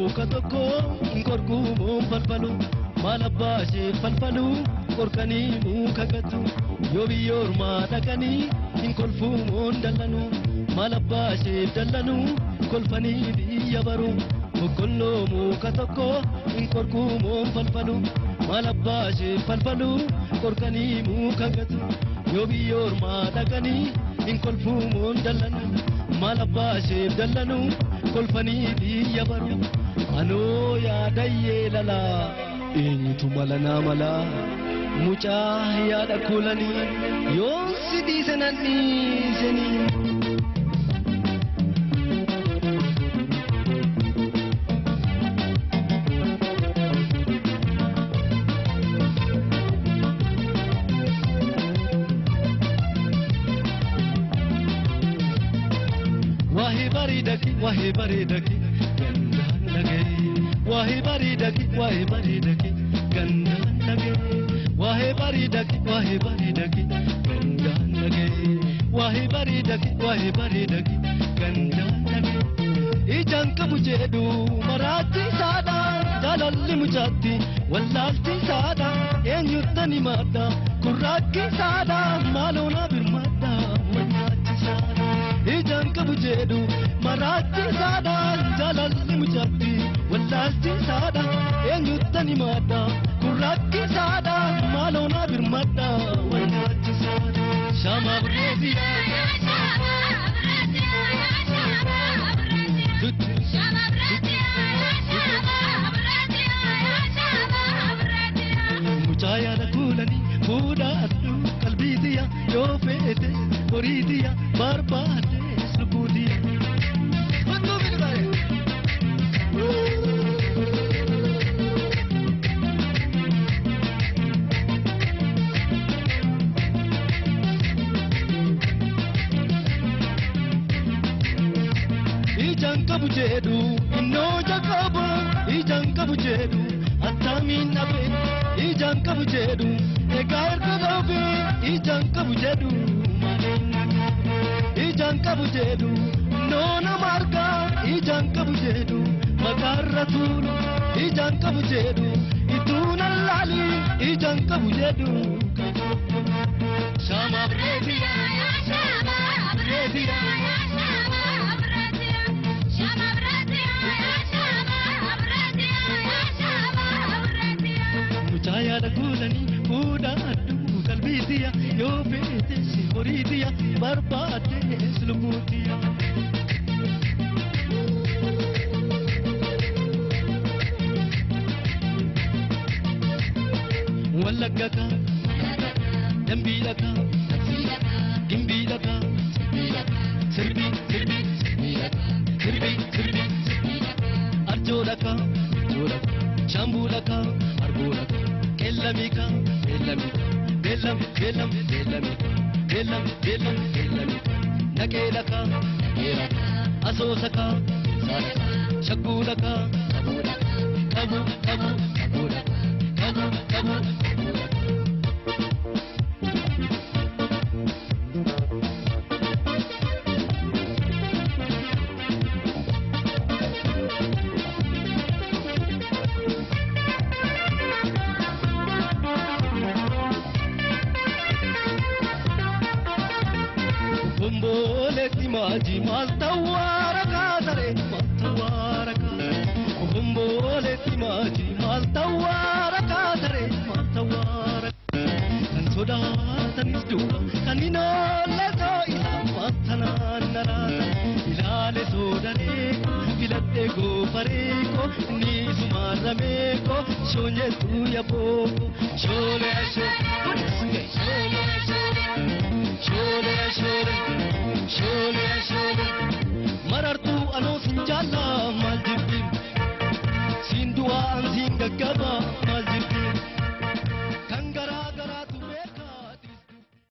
muka tokko qorquumuun falfalu maal abbaa ishee falfalu qorqanii muka gatu yoo biyya ormaa dhaqanii hin kolfuumuun dallanu maal abbaa ishee dallanu kolfanii biyya baru boqqolloo muka tokko qorquumuun falfalu maal abbaa ishee falfalu qorqanii muka gatu yoo biyya ormaa dhaqanii hin kolfuumuun dallanu maal abbaa ishee dallanu kolfanii biyya baru anoo yaadayyee lalaa eenyutu mala naa malaa mucaa yaada kuulanii yoon si dhiise nan dhiisanii. Wahi bareedaki gandaan dhagaye wahi bareedaki wahi bareedaki gandaan dhagaye wahi bareedaki wahi bareedaki gandaan dhagaye wahi bareedaki wahi bareedaki gandaan dhagaye ijaan qabu jedhu maraachisaadha jaalalli mucaatti wallaalchisaadha eenyutti himadha kurraakkisaadha maaloo na birmadha wanyaachisaadha ijaan qabu jedhu maraachisaadha jaalalli mucaatti wallaalchisaadha eenyutti himadha kurraakkisaadha maaloo na birmadha wanyaachisaadha shama birreetiyaa mucaa yaada kuulanii fuudhaadhu qalbiitiya yoo feete horiitiya barbaades lubbuutiya. Ijaan qabu jedhu innoo jaqaba ijaan qabu jedhu attamiin dhabe ijaan qabu jedhu egaa erga dhabe ijaan qabu jedhu maaliin ijaan qabu jedhu innoo nama argaa ijaan qabu jedhu makaarra tuulu ijaan qabu jedhu ituun allaali ijaan qabu jedhu. Shama bireetiyaa shama bireetiyaa. Mucaa yaada kuulanii fuudhaadhu qalbiitiya yoo feetes horiitiya barbaades lubbuutiya. Wallagga kaa Dambiidha kaa Gimbiidha kaa Sirbii sirbii sirbii sirbii Arjoodha kaa Shambuudha kaa Arboodha kaa Kellamika kellamika beellam beellam beellamika beellam beellam beellamika Naqeedha kaa Asoosa kaa Shagguudha kaa Qabu qabu qabu qabu. Bomboleetti maaji maal tawwaara kaasare maal tawwaara kaasare Bomboleetti maaji maal tawwaara kaasare maal tawwaara kan sodaatanis duuba kan hin oolle isa maattanaan naraata ilaale soodaree filadhee goofaree ko ni sumaarramee ko shoonyeetu yabboo ko shoolee shoolee shoolee shoolee shoolee shoolee shoolee marartuu anoo sin jaallaa maal jibbi siin du'aa an siin gaggaba